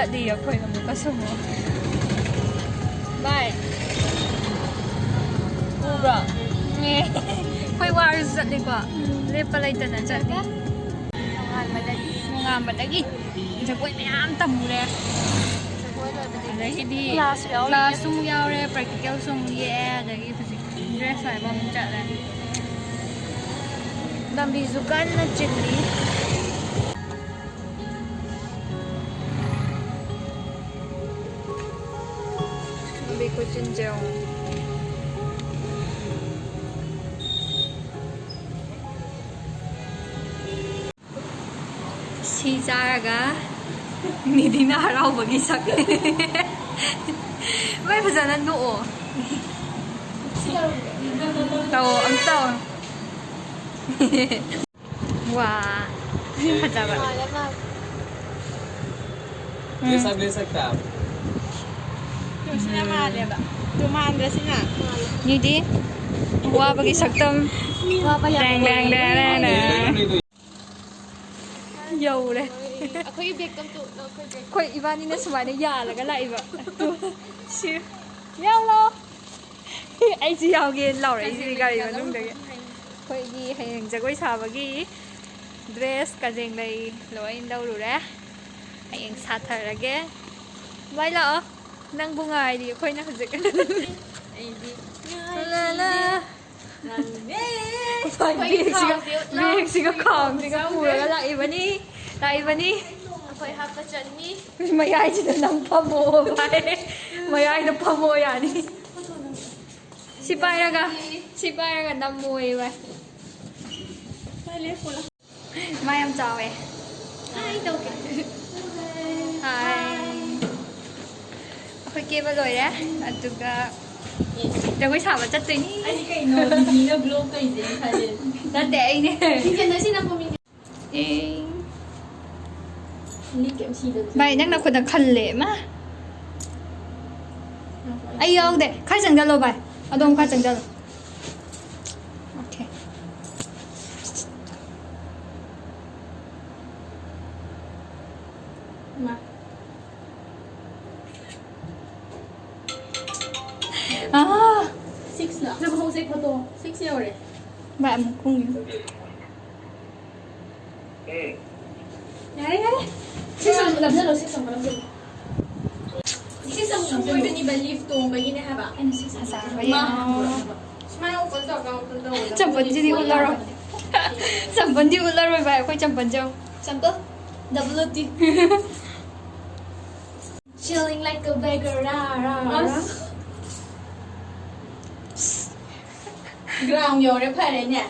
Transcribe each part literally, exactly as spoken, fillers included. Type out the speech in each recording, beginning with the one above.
ꯆꯠꯂꯤ ꯑꯩꯈꯣꯏ ꯑꯃꯨꯛꯀ ꯁꯨꯃꯣ꯫ ꯚꯥꯏ꯫ ꯎꯕ꯭ꯔꯣ? ꯑꯦ꯫ ꯑꯩꯈꯣꯏ ꯋꯥꯔꯁꯨ ꯆꯠꯂꯤꯀꯣ꯫ ꯂꯦꯞꯄ ꯂꯩꯇꯅ ꯆꯠꯂꯤ꯫ ꯅꯣꯡꯉꯥꯟꯕꯗꯒꯤ꯫ ꯅꯣꯡꯉꯥꯟꯕꯗꯒꯤ ꯖꯒꯣꯏ ꯃꯌꯥꯝ ꯇꯝꯃꯨꯔꯦ꯫ ꯖꯒꯣꯏ ꯂꯣꯏꯕꯗꯒꯤ ꯑꯗꯒꯤꯗꯤ class ꯌꯥꯎꯔꯤ꯫ Class ꯁꯨ ꯑꯃꯨꯛ ꯌꯥꯎꯔꯦ, practical ꯁꯨ ꯑꯃꯨꯛ ꯌꯦꯛꯑꯦ, ꯑꯗꯒꯤ ꯍꯧꯖꯤꯛ dress ꯍꯥꯏꯕ ꯑꯃꯨꯛ ꯆꯠꯂꯦ꯫ ꯂꯝꯕꯤꯁꯨ ꯀꯟꯅ ꯆꯤꯜꯂꯤ꯫ ꯂꯝꯕꯤ ꯈꯨꯆꯤꯟꯁꯦ ꯌꯦꯡꯉꯣ꯫ ꯁꯤ ꯆꯥꯔꯒ ꯅꯤꯗꯤꯅ ꯍꯔꯥꯎꯕꯒꯤ ꯁꯛ꯫ ꯃꯣꯏ ꯐꯖꯅ ꯅꯣꯛꯑꯣ꯫ ꯇꯧꯑꯣ, ꯑꯝ ꯇꯧꯑꯣ꯫ ꯋꯥ꯫ ꯐꯖꯕ꯫ ये सब ले सकते हैं आप। ꯁꯤꯅ ꯃꯥꯜꯂꯦꯕ꯫ ꯇꯨ ꯃꯥꯟꯗ꯭ꯔꯁꯤꯅ? ꯅꯤꯗꯤ ꯋꯥꯕꯒꯤ ꯁꯛꯇꯝ꯫ ꯋꯥꯕ ꯌꯥꯝ ꯗꯦꯡ, ꯗꯦꯡ, ꯗꯦꯡ, ꯗꯦꯡ, ꯗꯦꯡ꯫ ꯌꯧꯔꯦ꯫ ꯑꯩꯈꯣꯏꯒꯤ bag ꯇꯣ ꯑꯝꯇ ꯎꯠꯂꯣ, ꯑꯩꯈꯣꯏ bag꯫ ꯑꯩꯈꯣꯏ ꯏꯕꯥꯅꯤꯅ ꯁꯨꯃꯥꯏꯅ ꯌꯥꯜꯂꯒ ꯂꯥꯛꯏꯕ꯫ ꯇꯨ, ꯁꯤ꯫ ꯌꯥꯜꯂꯣ꯫ ꯑꯩꯁꯨ ꯌꯥꯎꯒꯦ ꯂꯥꯎꯔꯛꯏꯁꯤꯗꯤ ꯒꯥꯔꯤ ꯃꯅꯨꯡꯗꯒꯤ꯫ ꯑꯩꯈꯣꯏꯒꯤ ꯍꯌꯦꯡ ꯖꯒꯣꯏ ꯁꯥꯕꯒꯤ dress, ꯀꯖꯦꯡ ꯂꯩ ꯂꯣꯏ ꯂꯧꯔꯨꯔꯦ꯫ ꯍꯌꯦꯡ ꯁꯥꯊꯔꯒꯦ꯫ ꯚꯥꯏ ꯂꯥꯛꯑꯣ꯫ ꯅꯪꯕꯨ ꯉꯥꯏꯔꯤ ꯑꯩꯈꯣꯏꯅ ꯍꯧꯖꯤꯛ꯫ ꯑꯩꯗꯤ ꯂꯥ ꯂꯥ꯫ ꯉꯝꯃꯦ꯫ ꯑꯩꯈꯣꯏꯒꯤ bag ꯁꯤꯒ, ꯈꯥꯎꯁꯦ ꯎꯠꯂꯣ꯫ Bag ꯁꯤꯒ ꯑꯩꯈꯣꯏꯒꯤ ꯈꯥꯎꯁꯤꯒ ꯈꯥꯎꯁꯦ꯫ ꯄꯨꯔꯒ ꯂꯥꯛꯏꯕꯅꯤ, ꯂꯥꯛꯏꯕꯅꯤ꯫ ꯑꯩꯈꯣꯏ ꯍꯥꯞꯄ ꯆꯟꯅꯤ꯫ ꯃꯌꯥꯏꯁꯤꯗ ꯅꯪ ꯐꯝꯃꯣ ꯚꯥꯏ꯫ ꯃꯌꯥꯏꯗ ꯐꯝꯃꯣ ꯌꯥꯅꯤ꯫ ꯁꯤ ꯄꯥꯏꯔꯒ, ꯁꯤ ꯄꯥꯏꯔꯒ ꯅꯝꯃꯣꯌꯦ ꯚꯥꯏ꯫ ꯃꯥ ꯌꯥꯝ ꯆꯥꯎꯋꯦ꯫ Hi ꯇꯧꯒꯦ꯫ Hi꯫ ꯑꯩꯈꯣꯏ ꯀꯦꯕ ꯂꯣꯏꯔꯦ, ꯑꯗꯨꯒ ꯖꯒꯣꯏ ꯁꯥꯕ ꯆꯠꯇꯣꯏꯅꯤ꯫ ꯑꯩꯗꯤ ꯀꯩꯅꯣ, ꯅꯤꯅ vlog ꯇꯧꯔꯤꯁꯦ ꯈꯜꯂꯦ꯫ ꯅꯠꯇꯦ, ꯑꯩꯅꯦ꯫ ꯅꯤꯡꯁꯤꯡ ꯉꯁꯤ ꯅꯪ ꯃꯃꯤꯡ ꯑꯦ꯫ ꯂꯤꯛ ꯀꯩꯝ ꯁꯤꯗꯕꯁꯦ꯫ ꯚꯥꯏ, ꯅꯪ ꯅꯈꯨꯠꯅ ꯈꯜꯂꯦ, ꯃꯥ꯫ ꯑꯩ ꯌꯥꯎꯗꯦ꯫ ꯈꯔ ꯆꯪꯁꯜꯂꯣ, ꯚꯥꯏ꯫ ꯑꯗꯣꯝ ꯈꯔ ꯆꯪꯁꯜꯂꯣ꯫ Okay꯫ ꯃꯥ꯫ ꯑꯥ! Six ꯂ? ꯅꯪ ꯍꯧꯖꯤꯛ photo six ꯌꯧꯔꯦ꯫ ꯚꯥꯏ, ꯑꯃꯨꯛ ꯈꯨꯝꯒꯦ꯫ ꯎꯝ꯫ ꯌꯥꯔꯦ, ꯌꯥꯔꯦ꯫ Six ꯑꯃꯨꯛ ꯅꯝꯁꯤꯜꯂꯣ, six ꯑꯃꯨꯛ ꯅꯝꯁꯤꯜꯂꯣ꯫ Six ꯑꯃꯨꯛ ꯅꯝꯁꯤꯜꯂꯣ꯫ ꯁꯣꯏꯕꯅꯤꯕ, lift ꯇꯣꯡꯕꯒꯤꯅꯦ ꯍꯥꯏꯕ꯫ ꯑꯩꯅ six ꯃꯆꯥ ꯃꯥ ꯍꯥꯏꯕ꯫ ꯁꯨꯃꯥꯏꯅ open ꯇꯧꯔꯒ, open ꯇꯧꯕꯗ ꯆꯝꯄꯜꯁꯤꯗꯤ ꯎꯠꯂꯔꯣꯏ꯫ ꯆꯝꯄꯜꯗꯤ ꯎꯠꯂꯔꯣꯏ ꯚꯥꯏ, ꯑꯩꯈꯣꯏ ꯆꯝꯄꯜꯁꯦ ꯌꯦꯡꯉꯨ꯫ ꯆꯝꯄꯜ? W T꯫ Chilling like a beggar, ꯔꯥ, ꯔꯥ, ꯔꯥ꯫ ꯑꯁ꯫ Ground ꯌꯧꯔꯦ, ꯐꯔꯦꯅꯦ꯫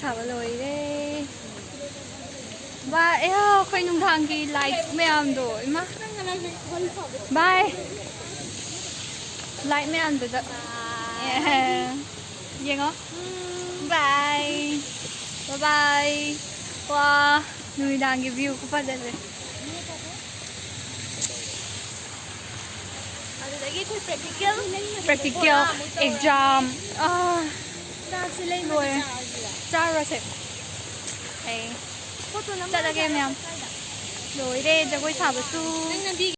ꯁꯥꯕ ꯂꯣꯏꯔꯦ꯫ ꯕꯥꯏ꯫ ꯑꯦ, ꯑꯩꯈꯣꯏ ꯅꯨꯡꯗꯥꯡꯒꯤ ꯂꯥꯏꯠ ꯃꯌꯥꯝꯗꯣ, ꯏꯃꯥ꯫ ꯕꯥꯏ꯫ ꯂꯥꯏꯠ ꯃꯌꯥꯝꯗꯨꯗ꯫ ꯑꯦ꯫ ꯌꯦꯡꯉꯣ꯫ ꯕꯥꯏ꯫ ꯕꯥꯏ꯫ ꯋꯥ꯫ ꯅꯨꯃꯤꯗꯥꯡꯒꯤ ꯚ꯭ꯌꯨ ꯈꯨꯐꯖꯁꯦ꯫ ꯑꯗꯨꯗꯒꯤ ꯑꯩꯈꯣꯏ practical꯫ Practical, exam꯫ ꯑꯥ꯫ ꯆꯥꯛꯁꯦ ꯂꯩꯔꯒ ꯂꯣꯏꯔꯦ꯫ ꯆꯥꯔꯁꯤꯔꯥ? ꯆꯥꯔꯨꯔꯁꯦ꯫ ꯑꯩ ꯐꯣꯇꯣ ꯅꯝꯕ ꯆꯠꯂꯒꯦ ꯃꯌꯥꯝ꯫ ꯂꯣꯏꯔꯦ ꯖꯒꯣꯏ ꯁꯥꯕꯁꯨ꯫ ꯅꯪ ꯅꯝꯕꯤꯒꯦ꯫